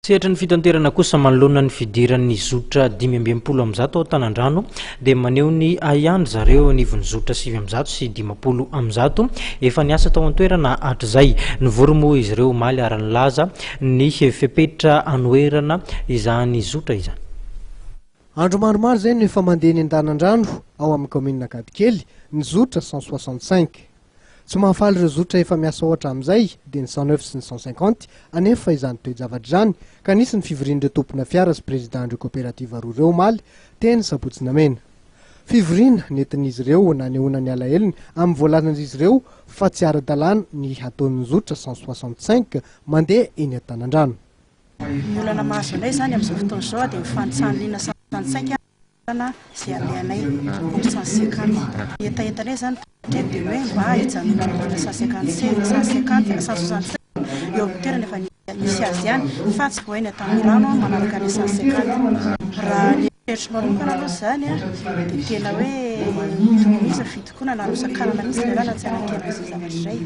Sehatry ny fitanterana kosa manoloana ny fidiran'ny zotra 165 ao Antanandrano dia maneho ny ahiahy ry zareo eo anivon'ny zotra 159 efa niasa tao an-toerana hatrizay. Nivory moa izy ireo omaly ary nilaza ny fepetra hanoherana izany zotra izany. Andro maromaro izay no efa mandeha eny Andanandrano ao amin'ny kaominina Ankadikely ny zotra 165. Tsy mahafaly ireo zotra efa miasa ao hatramin'izay, dia ny 109 sy ny 150, anefa izany toe-javatra izany, ka nisy ny fivorian'ireo tompona fiara sy prezidàn'ireo kaoperativa roa ireo omaly, teny Sabotsy Namehana. Fivoriana nentin'izy ireo nanehoana ny alahelony amin'ny voalazan'izy ireo fa tsy ara-dalàna ny hataon'ny zotra 165 mandeha eny Antanandrano. Ny olana mahazo anay izany amin'izao fotoana izao dia ny fanitsahan'liana 165. Lalana izay alehanay amin'ny 150. Ny hetahetanay izany hatreto dia ny hoe mba hijanonan'ny 150 150 165 eo amin'ny toerana efa nisy azy ihany fa tsy voainy Antanandrano manaraka ny 150. Raha ny eritreritro manokana aloha izany dia tena hoe tokony hisy ny fitokonana ary hosakanana mihitsy ilay lalana tsy hanekena izay zavatra izay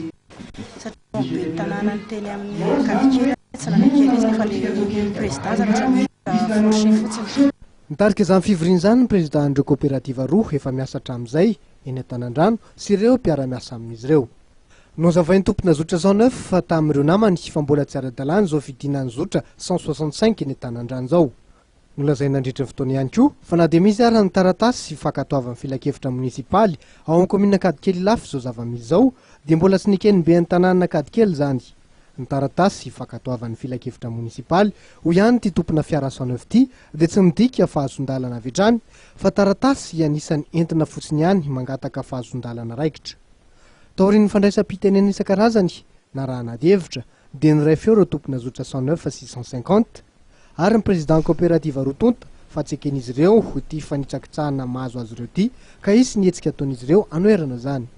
satria ny ben'ny tanàna niteny amin'ny Ankadikely tsy nanaiky an'izy nefa ilay président zavatra forcé fotsiny. Nitarika izany fivoriana izany ny prezidàn'ireo kaoperativa roa efa miasa hatramin'izay eny Antanandrano sy ireo mpiara-miasa amin'izy ireo. Nohazavain'ny tompona zotra 109 tamin'ireo namany fa mbola tsy ara-dalàna izao fidinan'ny zotra 165 eny Antanandrano izao. Nolazainy nandritra ny fotoana ihany koa fa na dia misy ara ny taratasy sy fankatoavan'ny filankevitra monisipaly ao amin'ny kaominina Ankadikely Ilafy izao zava-misy izao dia mbola tsy neken'ny ben'ny tanànan'Ankadikely izany. Ny taratasy fankatoavan'ny filankevitra monisipaly, hoy ihany ity tompona fiara 109 ity, dia tsy midika fahazoan-dalana avy hatrany, fa taratasy anisan'ny entina fotsiny ihany mangataka fahazoan-dalana raikitra. Taorian'ny fandraisam-pitenenana isan-karazany, narahana ady hevitra, dia niray feo ireo tompona zotra 109 sy 150, ary ny président kaoperativa roa tonta fa tsy eken'izy ireo ity fanitsakitsahana mahazo azy ireo ity, ka hisy ny hetsika ataon'izy ireo hanoherana izany.